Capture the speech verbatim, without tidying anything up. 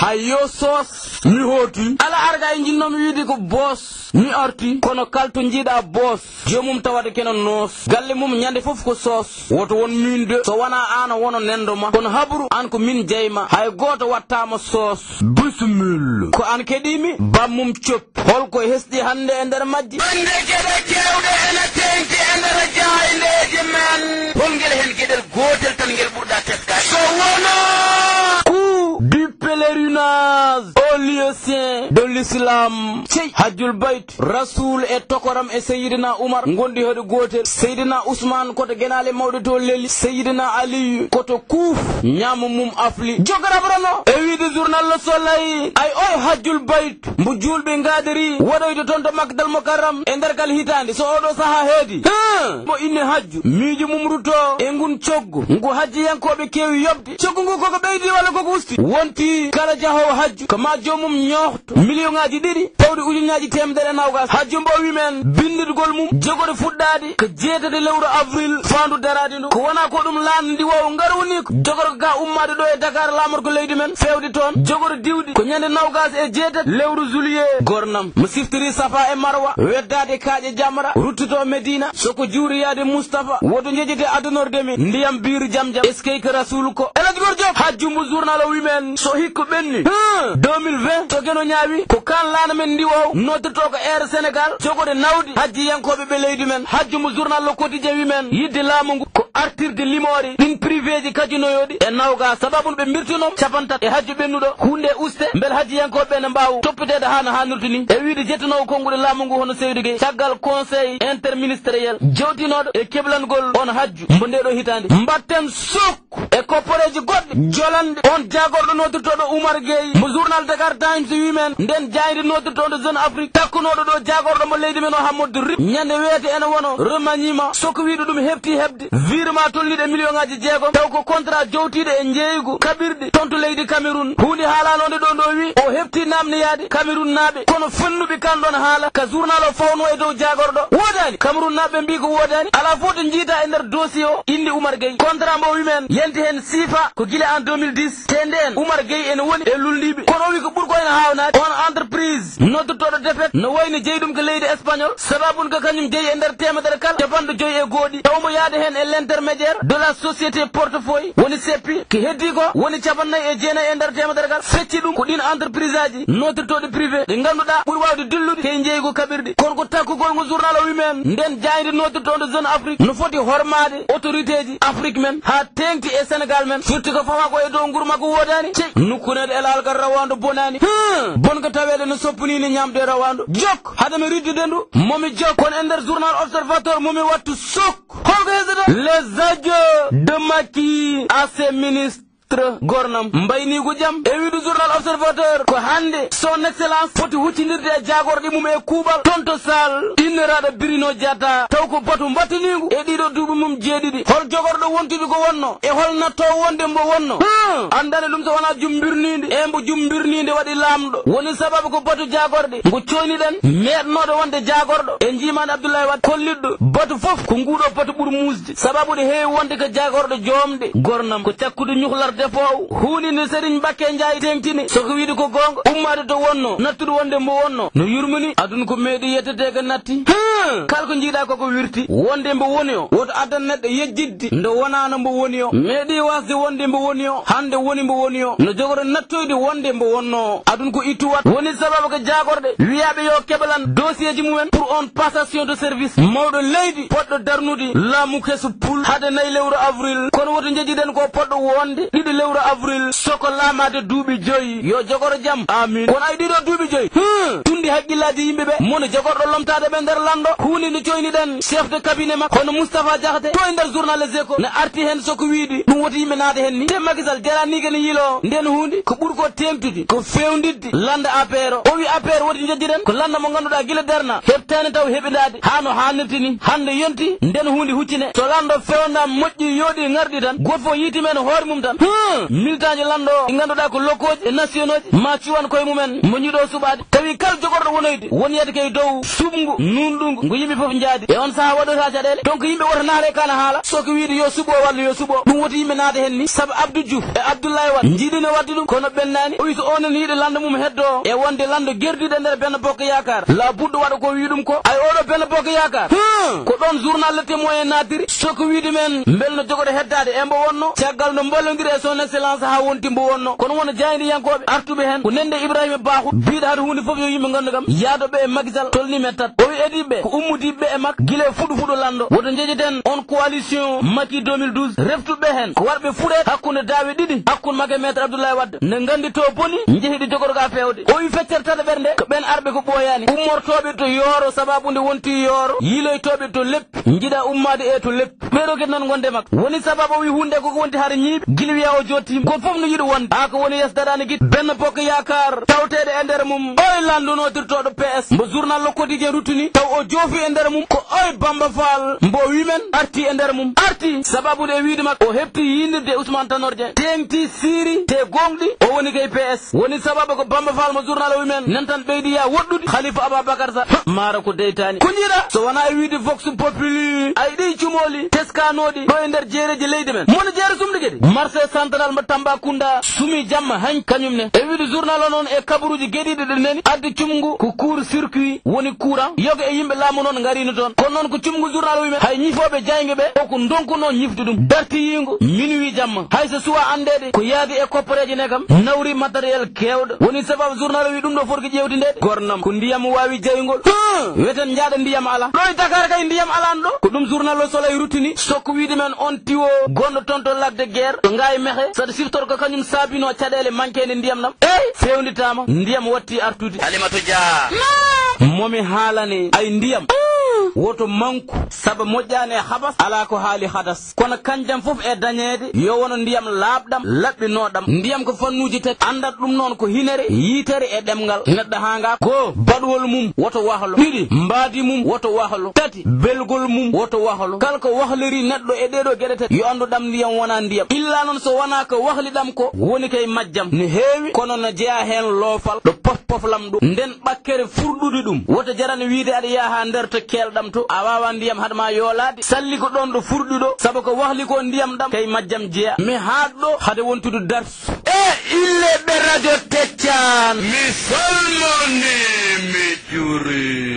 Hay yo soos, mi hooti. Ala arga e jinnoomi wiide ko boos, mi arti. Kono kala to njiiɗa boos, joomum tawata keno noos. Galle mum ñande fof ko soos. Woto won miin de, so wonaa aan wono nendo ma. Kono habru aan ko min jeyma, hay gooto wattaama soos. Bisimilla. Ko aan keɗiimi, bammum cop. Holko hesɗi hannde e nder majji? Bannde geɗe keewɗe ene teeŋti e nder jaayndeeji men. Hol ngel heen geɗel gootel tan ngel ɓurɗa teskaade? So wonaa coup du pèlerinage au lieu saint de l'islam. Cey, Hajjul Bayt, Rasuul e tokoram e Seydina Umar ngondi hoɗo gootel. Seydina Usmaan ko to genaale mawɗe to leli. Seydina Aliyu ko to kuuf ñaamo mum afli. Jogarabra no e wiide journal Le Soleil, ay oy Hajjul Bayt. Mbo juulɓe ngaadiri waɗoyde toon to Makkatal Mukarram e nder kala hitaande, so oɗo sahaa heedi, hum, mo inni hajju, miijo mum rutto e ngun coggu ngu hajjiyankooɓe keewi yoɓde. Coggu ngu koko ɓeydi walla koko usti? Wonti kala jahoowo hajju ko ma joomum ñoohto miliyoŋaaji ɗiɗi pawɗi ujunnaaji teemedere e noogaas. Hajju mbo wi men binnditgol mum jogori fuɗɗaade ko jeetati lewru avril faandu daraade ndu. Ko wona ko ɗum laana ndi waw ngarwni ko jogori ga ummaade ɗo e Dakar laamorgo leydi men feewde toon. Jogori diwde ko ñande noogaas e jeetati lewru juillet. Gornam mo siftiri Safa e Marwa, weddaade kaaƴe jamra, ruttoto Medina, so ko juuri yaade Mustafa, woto njeƴete adunorde mi ndiyam biir Jamjam. Eskey ko Rasuulu ko. El Hadj Gor Diop, hajju mbo journal o wi men, so hikko ɓenni, hum, deux mille vingt, to Geno ñaawi, ko kaan laana men ndi waw noddirto ko Air Sénégal, jogori nawde hajjiyankooɓe ɓe leydi men. Hajju mbo journal Le Quotidien wi men, yidde laamu ngu ko artirde limoore ɗin privéji kajinoyooɗi e nawga, sababu no ɓe mbirtunoo capantato e hajju ɓennuɗo, huunde uste, mbele hajjiyankooɓe ɓe ne mbaawa toppeteede haa no haanirta ni. E wiide jettunoowo konnguɗi laamu ngu hono Seydi Gueye, caggal conseil interministériel jewtinooɗo e keblangol on hajju mbo ndee ɗoo hitaande, mbaɗten suk e kopporeeji goɗɗi jolanɗe on jaagorɗo noddirtooɗo Oumar Gueye mo journal Dakar Times wi men, nden jaaynde noddirtooɗo Jeune Afrique takkunooɗo ɗo jaagorɗo mo leydi men o Hammodou Rip. Ñande weete ene wono remaniement, so ko wiide ɗum hefti heɓde virement tolniiɗo e million ŋaaji jeegom, taw ko contrat jowtiiɗo e njeeygu kaɓirɗe toon to leydi Cameroun. Huunde haalanoonde ɗo ɗo wi o hefti namndiyaade Cameroun naaɓe, kono fennuɓe kan ɗon haala ka journal o fawno e dow jaagorɗo. Woodaani. Cameroun naaɓe mbi ko woodaani. Alaa fof to njiita e nder dossier o innde Oumar Gueye. Contrat mbo wi men yanti heen siifa ko gila en deux mille dix. Te ndeen Oumar Gueye ene woni e lulndiiɓe. Kono o wi ko ɓuri ko ene haawnaade, on entreprise noddirtooɗo defet no wayno jeyi ɗum ko leydi Espagnol. Sababu ko kañum jeyi e nder teemedere kala capanɗe joyi e gooɗi. Taw mbo yaade heen e l'intermédiaire de la société portefeuille, woni seppi, ko heddi ko woni capannayyi e jeenayi e nder teemedere kala. Fecci ɗum ko ɗin entreprise aji noddirtooɗi privé ɗi ngannduɗaa ɓuri waawde dillude key njeeygu kaɓirɗe. Kono ko takkugol ngo journal o wi men, nden jaaynde noddirtooɗo Jeune Afrique no foti hormaade autorité ji Afrique men haa teeŋti e Sénégal men, firti ko fawa ko e dow nguru makko woodaani. Cey, nukkuneede e laalgal rawaandu bonaani. Hum, bonka taweede no soppuniino ñaamde rawaandu. Jok, hade mi riddude ndu, momi jok. Kono e nder journal Observateur momi wattu sok. Holko hesata? Les adieux de Macky à ses ministres. Gornam mbayniigu jam. E wiide journal Observateur, ko hannde son excellence foti huccindirde e jaagorɗe mum e kuuɓal toon to Saal, inniraaɗo Bruno Diatta, taw ko batu mbattiniigu e ɗiɗo duuɓi mum jeeɗiɗi. Hol jogorɗo wontude ko wonno e hol nattoowo wonde mbo wonno? Hum, anndane ɗum so wonaa jum mbirniinde, e mbo jum mbirniinde waɗi laamɗo. Woni sababu ko batu jaagorɗe ngo coyniɗen, meeɗnooɗo wonde jaagorɗo e njiimaande Abdoulaye Wade, kollitɗo batu fof ko nguuɗo batu ɓuri muusde. Sababu ɗe heewi wonde ko jaagorɗo joomde. Gornam ko cakkude ñuhlar defoowo. Huunde nde Serigne Mbacké Ndiaye teeŋtini, so ko wiide ko goonga, ummaade to wonno, nattude wonde mbo wonno, no yurmini. Aduna ko meeɗi yettetee ko natti. Hum! Kala ko njiiɗaa koko wirti. Wonde mbo woni o, woto addan neɗɗo yejjitde nde wonaano mbo woni o. Meeɗi waasde wonde mbo woni o, hannde woni mbo woni o. No jogori nattoyde wonde mbo wonno. Aduna ko ittu wat. Woni sababu ko jaagorɗe wiyaaɓe yo keɓalan dossier ji mumen pour on passation de service. Mawɗo leydi poɗɗo darnude laamu keso pul hade nayi lewru avril. Kono woto njeƴiɗen ko poɗɗo wonde ɗiɗi lewru avril. Soko laamaade duuɓi joyi. Yo jogoro jam. Amin. Kono ay ɗiɗo duuɓi joyi. Hum. Tundi haqqillaaji yimɓe ɓe. Mono jogorɗo lomtaade ɓe nder lanndo. Huunde nde coyniɗen chef de cabinet makko hono Moustapha Diakhaté. To e nder journal Les Échos. Ne arti heen soko wiide. Ɗum woti yimɓe naade heen ni. Te Macky Sall jaraani kene yiilo. Nden huunde ko ɓuri ko teeŋtude. Ko feewnditde lannda A P R o. O wi A P R woti njeƴƴiɗen. Ko lannda mo ngannduɗaa gila darna. Heɓtaani taw heɓindaade. Haa no haanirta ni. Hannde yonti. Nden huunde huccine. So lanndo feewnda moƴƴi yooɗi ŋarɗi tan. Gooto fof yiiti men hoore mum tan. Hum. Militaaji lanndo ɗi ngannduɗaa ko lokooji e nationauji. Ma cuwan koye mumen. Mo ñiɗo suɓaade. Tawi kala jogorɗo wonoyde. Won yiyata kay dow suɓngu. Nunɗungu. ngu yimɓe fof njaadi. E on sahaa waɗoyta caɗeele. Donc yimɓe woto naata e kana haala. So ko wiide yo suɓo walla yo suɓo. Ɗum woti yimɓe naata hen ni. Sabu Abdou Diouf e Abdoulaye Wade njiɗino waɗde ɗum, kono ɓennaani. O wi so onon yiɗi lando mum heddo e wonde lando gerdiɗo e nder Benno Bokk Yaakaar, la buddo waɗa ko wi ɗum ko. Ay oɗo Benno Bokk Yaakaar. Hmm. Ko ɗon journal Le Témoin naatiri. So ko wiide men mbel no jogoɗo heddaade e mbo wonno. Caggal no mballondiri e son excellence haa wonti mbo wonno. Kono won jaayndiyankooɓe artuɓe heen ko nande Ibrahima Bakhoum, biiɗo hade huunde fof yo yimɓe nganndu kam, yaado ɓe e Macky Sall tolni men tat. O wi ediiɓe ko ummodiiɓe e makko gila e fuɗo fuɗo lanndo. Woto njejeten on coalition Macky deux mille douze. Reftuɓe heen ko warɓe fuɗeet hakkunde daawe ɗiɗi, hakkunde makko e Maître Abdoulaye Wade. Nde nganndi to boni, njehi ɗi jogorga feewde. O wi feccere tataɓere nde ko ɓeen arɓe ko ɓooyaani. Ummortooɓe to Yooro sababu nde wonti Yooro, yiiloytooɓe to Leppi. Njiɗa ummaade e to Leppi. Ɓeeɗo kadi noon ngonde makko. Woni sababu o wi huunde ko ko wonti hara ñiiɓe. Gila wiya o jottiima. Gooto fof no yiɗi wonde. Haa ko woni yeeso daraani gite. Benno Bokk Yaakaar. Tawteede e nder mum. Oy lanndunootirtooɗo P S. Mbo journal Le Quotidien ruttini. Taw o joofi e nder mum. Ko oy Bamba Fall. Mbo wi men arti e nder mum. Arti. Sababu nde e wiide makko. O heɓti yiinirde e Ousmane Tanor Dieng. Teeŋti siiri. Te gooŋɗi. O woni kay P S. Woni sababu ko Bamba Fall mo journal o wi men nan tan ɓeydi ya woɗɗude Khalifa Ababacar Sall. Maara ko deytaani. Ko njiɗa so wonaa e wiide Vox Populi. Ay ɗi cumooli teskanooɗi ɗo e nder jeereji leydi men. Moni jeere sumde kadi. Marché central mo Tambacounda sumi jamma hañ kañum ne. E wiide journal o noon e kabaruuji geɗiiɗi ɗi nani addi cumngu ko court circuit woni courant. Yoga e yimɓe laamu noon ngariino toon. Kono noon ko cumngu journal o wi men hay ñifooɓe jaaynge ɓe o ko ndonkuno ñifde ɗum. Dartiyiingu minuit jamma. Hay so suwa anndeede ko yaadi e kopporeeje ne kam nawri matériel keewɗo. Woni sababu journal o wi ɗum ɗo foti ko ƴeewtindeede. Gornam ko ndiyam waawi jeyngol. Huh! Weten njaaɗa ndiyam alaa. Ɗo e Dakar kay ndiyam alaano ɗo. Ko ɗum journal Le Soleil ruttini. Sokko wiide men on tiwo gonɗo toon to Lac de Guiers. To Ngaye Mékhé. Saɗa siftor ko kañum saabino caɗeele mankeende ndiyam ɗam. Eey! Fewnitaama. Ndiyam watti artude. Halimatu Dia. Momi haalane ay ndiyam. Woto manku. Saba moƴƴaani e habas. Alaa ko haali hadas. Kono kanjam fof e dañeede yo wono ndiyam laaɓɗam, laɓɓinooɗam. Ndiyam ko fannuuji tati, anndat ɗum noon ko hinere, yitere e ɗemngal. Neɗɗo haa ngaa ko baɗwol mum woto wahlo. Ɗiɗi, mbaadi mum woto wahlo. Tati, belgol mum woto wahlo. Kala ko wahliri neɗɗo e ɗee ɗoo geɗe tati, yo anndu ɗam ndiyam wonaa ndiyam. Illa noon so wonaa ko wahli ɗam ko woni kay majjam. No heewi, kono no jeyaa heen loofal, ɗo pof poflam ɗum. Nden ɓakkere furɗude ɗum. Woto jarane wiide aɗa yaha nder to keelɗam to, a wawa ndiyam haɗa ma yoolaade. Salli ko ɗon ɗo furɗi ɗo, sabu ko wahli ko ndiyam ɗam, kay majjam jeya. Mi haat ɗo hade wontude darsu. E ille ɓe radio Teccan. Mi salmoni, mi juuri.